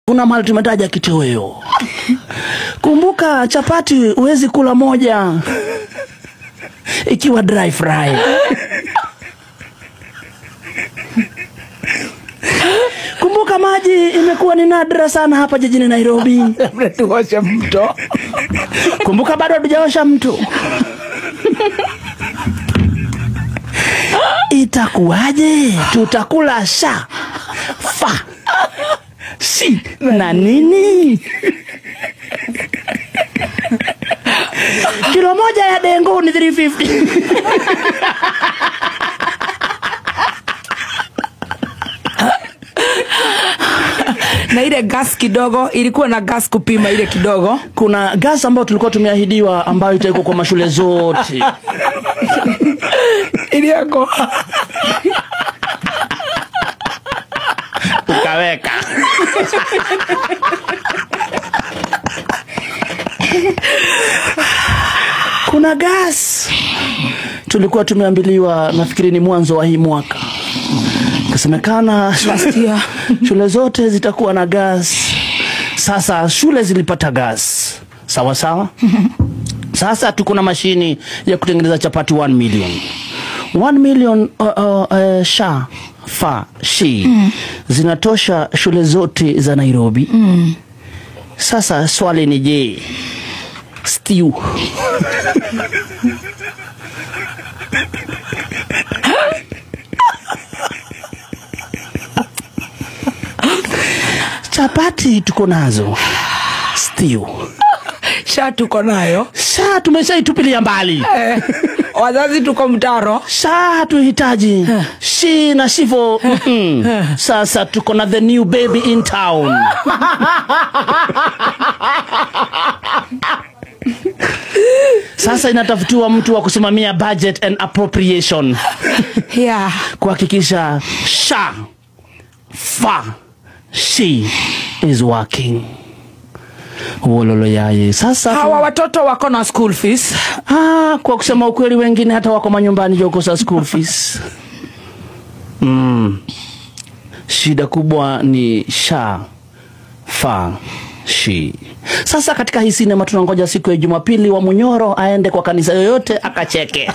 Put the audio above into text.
Kuna mahali tumetaja kitoweo. Kumbuka chapati huwezi kula moja ikiwa dry fry. Kumbuka maji imekuwa ni nadra sana hapa jijini Nairobi. Tuoshe mto. Kumbuka bado hatujaosha mto. Itakuwaje? Tutakula sha, fa, si na nini? Kilo moja ya dengu ni 350. Na ile gas kidogo, ilikuwa na gas kupima ile kidogo. Kuna gas ambayo tulikuwa tumeahidiwa ambayo itakuwa kwa mashule zote. Iliyako. Ukaweka. Kuna gas tulikuwa tumeambiliwa, nafikiri ni mwanzo wa hii mwaka. Kasemekana shule zote zitakuwa na gas. Sasa shule zilipata gas. Sawa sawa. Sasa tuko na mashini ya kutengeneza chapati 1 million. 1 million sha, fa, shi. Zinatosha shule zote za Nairobi. Sasa swali ni je, stew. Chapati tuko nazo, stew. Sha tuko nayo. Sha tumeshaitupilia mbali. Wazazi tuko mtaro. Sha hatuhitaji. Shi na shifo. Sasa tuko na the new baby in town. Sasa inatafutiwa mtu wa kusimamia budget and appropriation. Yeah. Kuhakikisha sha, fa, she is working. Wololo yaye. Sasa hawa watoto wako na school fees. Ah, kwa kusema ukweli wengine hata wako manyumbani jokosa school fees. Shida kubwa ni sha, fa, shi. Sasa katika hii sinema tunangoja siku ya Jumapili wa Munyoro aende kwa kanisa yoyote akacheke.